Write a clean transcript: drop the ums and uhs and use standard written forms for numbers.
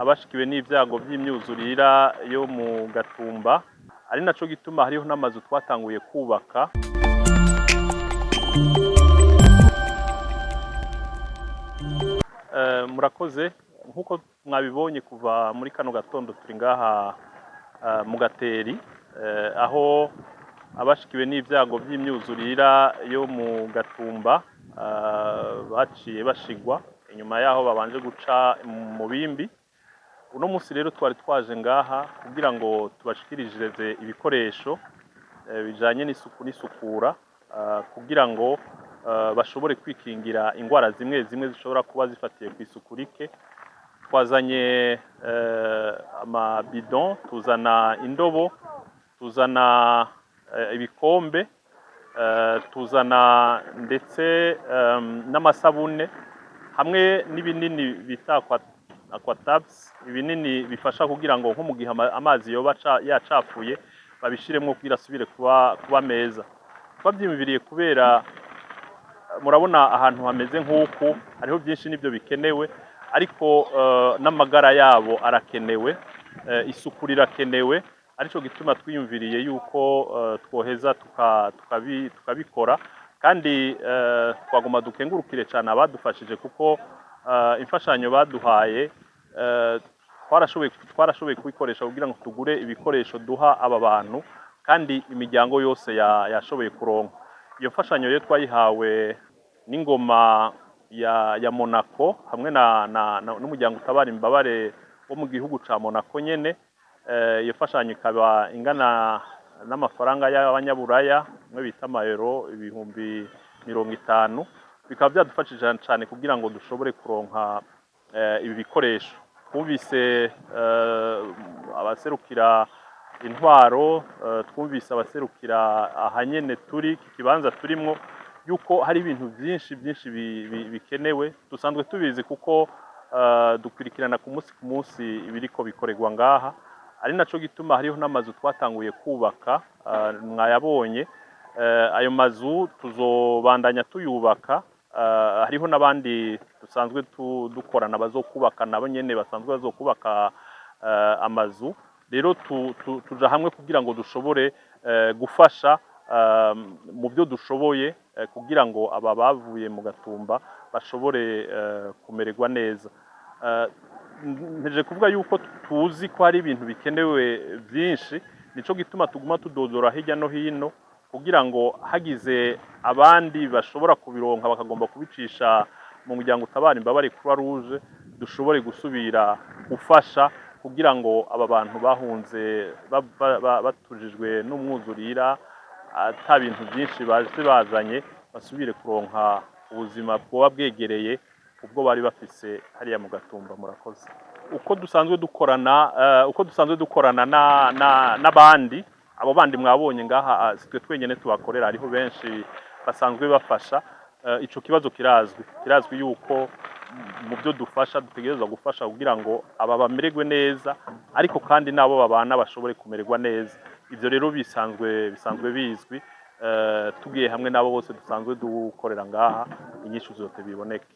Abashikiwe n'ibyago by'imyuzurira yo mu Gatumba, ari naco gituma hariho n'amazu twatanguye kubaka. Murakoze. Nk'uko mwabibonye, kuva muri kano gatondo turi ngaha mu Gateri, aho abashikiwe n'ibyago by'imyuzurira yo mu Gatumba baciye bashigwa inyuma yaho babanje guca mu bimbi. Uno munsi rero twari twaje ngaha kugira ngo tubashikirize ibikoresho bijanye n'isuku n'isukura, kugira ngo bashobore kwikingira ingwara zimwe zimwe zishobora kuba zifatiye ku isuku rike. Twazanye amabidon, tuzana indobo, tuzana ibikombe, tuzana ndetse n'amasabune hamwe n'ibinini bita Aquatabs, ibinini bifasha kugira ngo nko mu gihe amazi yoba yacafuye babishiremwo kugira asubire kuba meza. Twavyiyumviriye kubera murabona ahantu hameze nk'uku hariho byinshi n'ibyo bikenewe, ariko n'amagara yabo arakenewe, isuku rirakenewe, arico gituma twiyumviriye yuko twoheza tukabikora. Kandi twagoma dukengurukire cyane abadufashije, kuko imfashanyo baduhaye twarashoboye kubikoresha kugira ngo tugure ibikoresho duha aba bantu, kandi imiryango yose yashoboye kuronka iyo mfashanyo. Rero twayihawe n'ingoma ya Monaco hamwe na n'umuryango utabara imbabare wo mu gihugu ca Monaco nyene. Iyo mfashanyo ikaba ingana n'amafaranga y'abanyaburaya mwe bita amayero 50,000. Bikaba byadufashije cyane kugira ngo dushobore kuronka ibi bikoresho. Twumvise abaserukira intwaro, twumvise abaserukira ahanyene turi iki kibanza turimwo, yuko hari ibintu byinshi byinshi bikenewe. Dusanzwe tubizi kuko dukurikirana ku munsi ku munsi ibiriko bikorerwa ngaha, ari naco gituma hariho n'amazu twatanguye kubaka, mwayabonye. Ayo mazu tuzobandanya tuyubaka. Hariho n'abandi dusanzwe dukorana bazokubaka, nabo nyene basanzwe bazokubaka amazu. Rero tuja hamwe kugira ngo dushobore gufasha mu byo dushoboye, kugira ngo aba bavuye mu Gatumba bashobore kumererwa neza. Mpejeje kuvuga yuko tuzi ko hari ibintu bikenewe byinshi, nico gituma tuguma tudodora hirya no hino kugira ngo hagize abandi bashobora kubironka bakagomba kubicisha mu muryango utabara imbabare Croix Rouge, dushobore gusubira gufasha kugira ngo aba bantu bahunze batujijwe n'umwuzurira ata bintu byinshi baje bazanye basubire kuronka ubuzima bwoba bwegereye ubwo bari bafise hariya mu Gatumba. Murakoze. Uko dusanzwe dukorana n'abandi, abo bandi mwabonye ngaha, sitwe twenyene tubakorera, hariho benshi basanzwe bafasha. Ico kibazo kirazwi yuko mu byo dufasha dutegerezwa gufasha kugira ngo aba bamererwe neza, ariko kandi n'abo babana bashobore kumererwa neza. Ivyo rero bisanzwe bizwi. Tugiye hamwe n'abo bose dusanzwe dukorera ngaha, inyishu zote biboneke.